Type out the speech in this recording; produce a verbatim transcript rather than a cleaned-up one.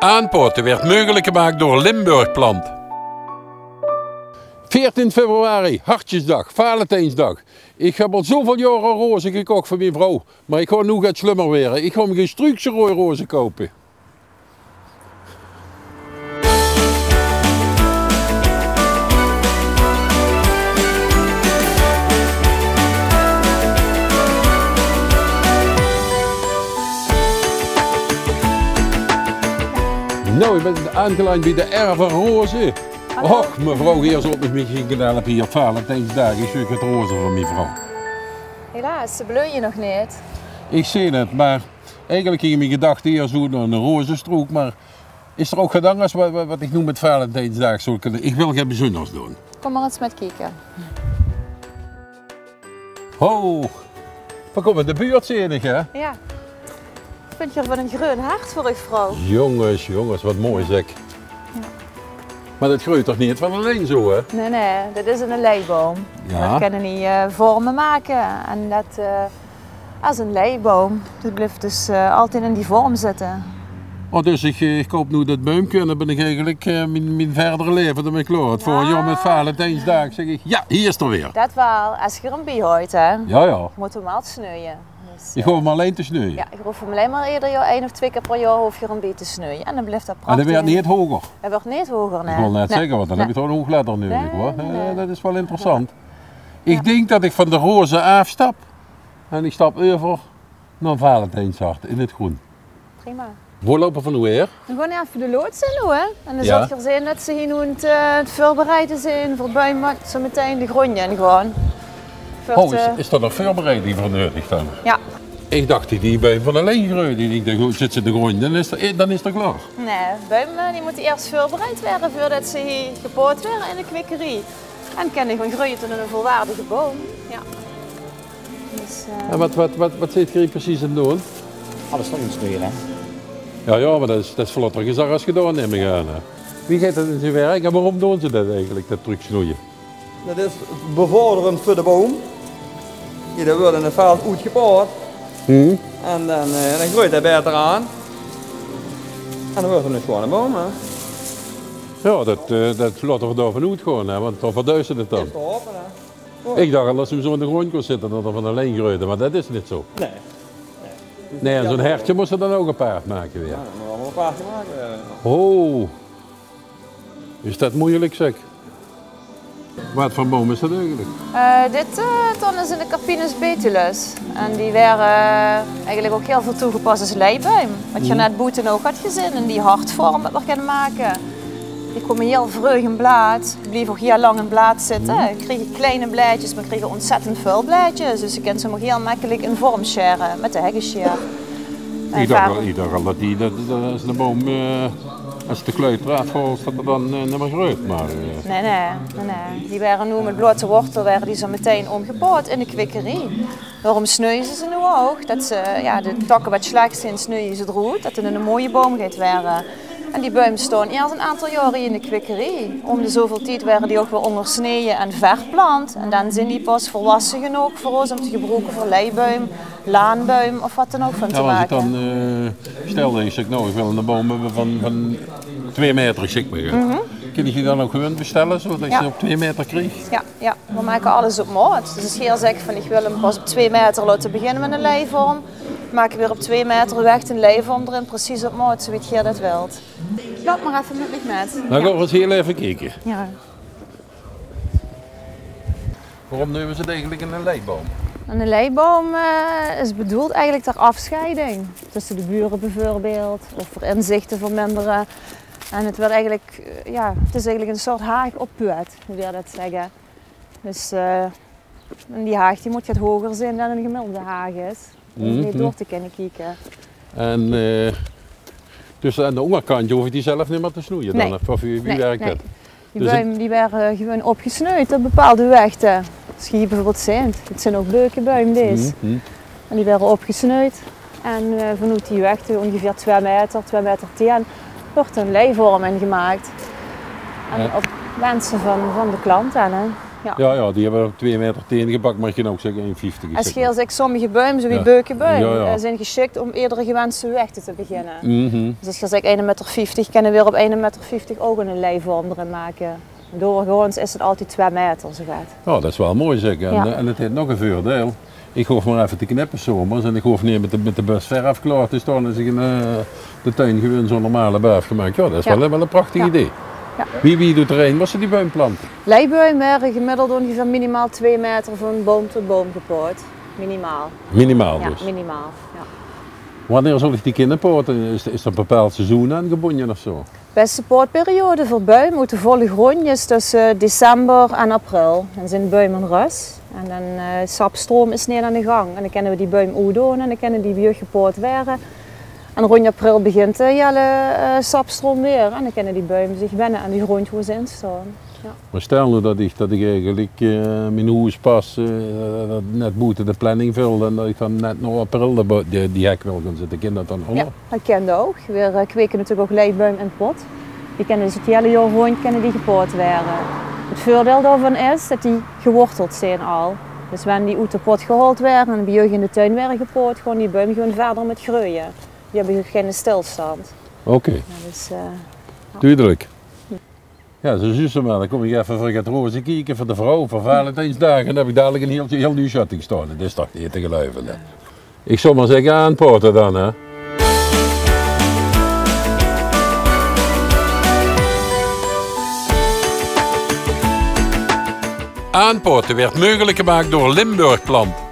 Aanpaote weurt meugelik gemaak door Limburg Plant. Veertien februari, Hartjesdaag, Valentijnsdaag. Ich höb al zoväöl jaore roze gekoch veur mien vrouw, mer ich gaon noe get slummer waere. Ich gaon mich ein struukske roeje roze koupe. Noe, ich bön aangeland bie de Erve Roze. Hallo. Och, mevrouw, geer zult mich mesjien kinne helpe hie op Valentijnsdaag. Ich zeuk get roze veur mien vrouw. Helaas, ze bleuje nog neet. Ich zeen 't, mer eigelik góng mien gedachte hie zoe nao ein rozestruuk, mer is d'r ouch get angers wat, wat, wat ich noe mit Valentijnsdaag zou kinne? Ich wil get bezunjers doon. Kóm mer ins mit kieke. Ho, veer kómme de buurt zeen, hè? Jao. Vinj geer van ein greun hert veur uch vrouw? Jónges, jónges, wat mooi zeg. Jao. Mer det greujt toch neet van allein zoe, hè? Nae, nae, det is ein leiboum. Jao. Det kinne die, eh, vorme make. En det, eh, es ein leiboum. Det blief dus, eh, altied in die vorm zitte. Oh, dus ich, eh, ich koup noe dit beumke en dan bön ich eigelik, eh, mien, mien verdere laeve d'rmit klaor. 't Volgend jaor mit Valentijnsdaag zeg ich: "Jao, hie is 'r weer." Det waal, es geer 'm biehawt, hè? Jao, jao. Geer mót 'm waal sneuje. Dus, ich hoof 'm allein te sneuje. Jao, geer hoof 'm allein mer eder jaor, ein of twee kier per jaor hoof geer 'm bie te sneuje. En dan blief det prachtig. En 'r wuuert neet hoger. 'r Wuuert neet hoger, nae. Ich wol net zègke, want dan höb ich toch ein hoegladder neudig, huur. Nae, nae, nae. Eh, det is waal interessant. Ich dink det ich van de roze aafstap en ich stap euver nao Valentijnshart in 't groen. Prima. Wo loupe veer noe haer? Veer gaon effe de loods in, hè. En dan zult geer zeen det ze hie noe aan 't, eh, aan 't veurbereide zeen veur 't buim wat zo metein de gróndj in gaon. Oh, is, is dao nog veurbereiding veur neudig dan? Jao. Ich dach, die, die buim van allein greujde. Ich dach, zits se in de gróndj, dan is 'r, eh, dan is 'r klaor. Nae, buim, eh, die mótte iers veurbereid waere veurdet ze hie gepaot waere in de kwekerie. En kinne gaon greuje tot ein volwaardige boum. Jao. Dus, eh, en wat, wat, wat, wat zeet geer hie precies aan 't doon? Alles nog ins sneuje, hè? Jao, jao, mer det is, det is vlotter gezag es gedaon, num ich aan, hè. Wie geit det in zien werk en waorom doon ze det eigelik, det truuksnoeje? Det is bevorderend veur de boum. Jao, dae wuuert in 't veld oetgepaot. En dan, eh, dan greujt 'r baeter aan. En dan wuuert 't ein sjoeane boum, hè. Jao, det, eh, det laote v'r d'r van oetgaon, hè, want dan verduistert 't dan. Is te haope, hè. Ich dach al, es 'r zo in de gróndj kós zitte, det 'r van allein greujde, mer det is neet zo. Nae. Nae, en zo'n hertje mós se dan ouch apaart make weer. Jao, det mót allemaol apaart gemaak waere, jao. Oh. Is det meujelik, zeg? Waat veur boum is det eigelik? Eh, dit, eh, dan is 'ne Carpinus betulus. En die waere, eh, eigelik ouch hiel väöl toegepas es leibuim. Wat geer net boete ouch hat gezeen, in die hartvorm wat v'r kinne make. Die kómme hiel vreug in blaad. Blieve ouch hiel lang in blaad zitte. Kriege kleine blaedjes, mer kriege ontzettend väöl blaedjes. Dus se kins ze ouch hiel mekkelik in vorm sjere mit de heggesjeer. Ich dach al, ich dach al det die, det, det is 'ne boum, eh, es de kluit d'raaf haols, det 'r dan, eh, nimmer greujt, mer, eh. Nae, nae, nae, nae. Die waere noe mit blote wortel waere die zo metein ómgepaot in de kwekerie. Daorom sneuje ze ze noe ouch. Det ze, jao, de takke wat slech zeen, sneuje ze d'roet. Det 't 'ne mooie boum geit waere. En die buim staon iers 'n aantal jaor hie in de kwekerie. Óm de zoväöl tied waere die ouch weer óngersneje en verplant. En dan zeen die pas volwasse genóg veur ós óm te gebroeke veur leibuim, laanbuim of wat dan ouch van te make. Jao, mer es ich dan, eh, stel det ich zèk, noe, ich wil 'ne boum höbbe van, van twee maeter, ich zèk mer. Kin ich die dan ouch gewoon bestelle, zodet ich ze op twee maeter krieg? Jao, jao. Veer make alles op maot. Dus es geer zèk van: "Ich wil 'm pas op twee maeter laote beginne mit 'n leivorm", make veer op twee maeter weg 'n leivorm d'rin, precies op maot, zoewie geer det wilt. Loup mer effe mit mich mit. Dan gaon v'r ins hiel effe kieke. Jao. Waorom neume ze 't eigelik 'ne leiboum? 'Ne leiboum, eh, is bedoeld eigelik ter aafsjeiding tösse de bure beveurbeeld, of veur inzichte vermindere. En 't wuuert eigelik, eh, jao, 't is eigelik 'n soort haag op puuet, wie veer det zègke. Dus, eh, en die haag die mót get hoger zeen dan 'n gemiddelde haag is. Óm neet door te kinne kieke. En, eh, dus aan de óngerkantj hoof ich die zelf neet mieë te snoeje dan? Nae. Of, of wie, wie wirk det? Die buim, die waere gewoon opgesneud op bepaalde wegte. Es geer hie bieveurbeeld zeet, 't zeen ouch beukebuim, dees. En die waere opgesneud. En, eh, vanoet die wegte, óngeveer twee maeter, twee maeter tien, wuuert 'n leivorm in gemaak. En op wense van, van de klant dan, hè. Ja. Ja, ja, die hebbe op twee meter tien gepak, mer ich kin ouch zègke ein vieftig is. Es geer zèkt, sommige buim, zoe wie beukebuim, zeen gesjik óm eder gewenste hoegte te beginne. Dus es geer zèkt ein meter vieftig, kinne veer op ein meter vieftig ouch ein leivorm d'rin make. Doorgaons is 't altied twee meter, zoe get. Ja, det is waal mooi, zèk. En, eh, en 't haet nog ein veurdeil. Ich hoof mer effe te knippe 's zomers en ich hoof neet mit de, mit de bus verf klaor te staon es ich ein, eh, de tuin gewoon zoe'n normale buif gemaak. Ja, det is waal, waal ein prachtig idee. Ja. Wie, wie doot d'r ein, waas 't die buim plante? Leibuim waere gemiddeld óngeveer minimaal twee meter van boum tot boum gepaot. Minimaal. Minimaal dus? Ja, minimaal, ja. Wanneer zal ich die kinne pote? Is, is d'r ein bepaald seizoen aan gebónje of zoe? Bèste pootperiode veur buim oet de volle gróndj is tösse december en april. Dan zeen de buim in rös. En dan, eh, sapstroum is neet aan de gang. En dan kinne veer die buim oetdoon en dan kinne die weer gepaot waere. En róndj april begint de hiele, eh, sapstroum weer. En dan kinne die buim zich wenne aan de gróndj wo ze in staon. Ja. Mer stel noe det ich, det ich eigelik, eh, mien hoes pas, eh, det net boete de planning veel en det ich dan net nao april de, de, die hek wil gaon zitte, kin det dan ouch? Ja, det kin ouch. Veer, eh, kweke natuurlik ouch leibuim in pot. Die kinne dus 't hiele jaor róndj kinne die gepaot waere. 't Veurdeil daovan is det die geworteld zeen al. Dus wen die oet de pot gehaold waere en bie uch in de tuin waere gepaot, gaon die buim gewoon wiejer mit greuje. Die höbbe gein stilstand. Oké. Ja, dus, eh, dudelik. Ja, zoe zuus se mer. Dan kóm ich effe veur get roze kieke veur de vrouw, veur Valentijnsdaag. En dan höb ich dalik ein hiel, hiel nuuj sjötting staon. Det is toch neet te geluive, hè? Ich zou mer zègke, aanpote dan, hè? Aanpote waert meugelik gemaak door Limburg Plant.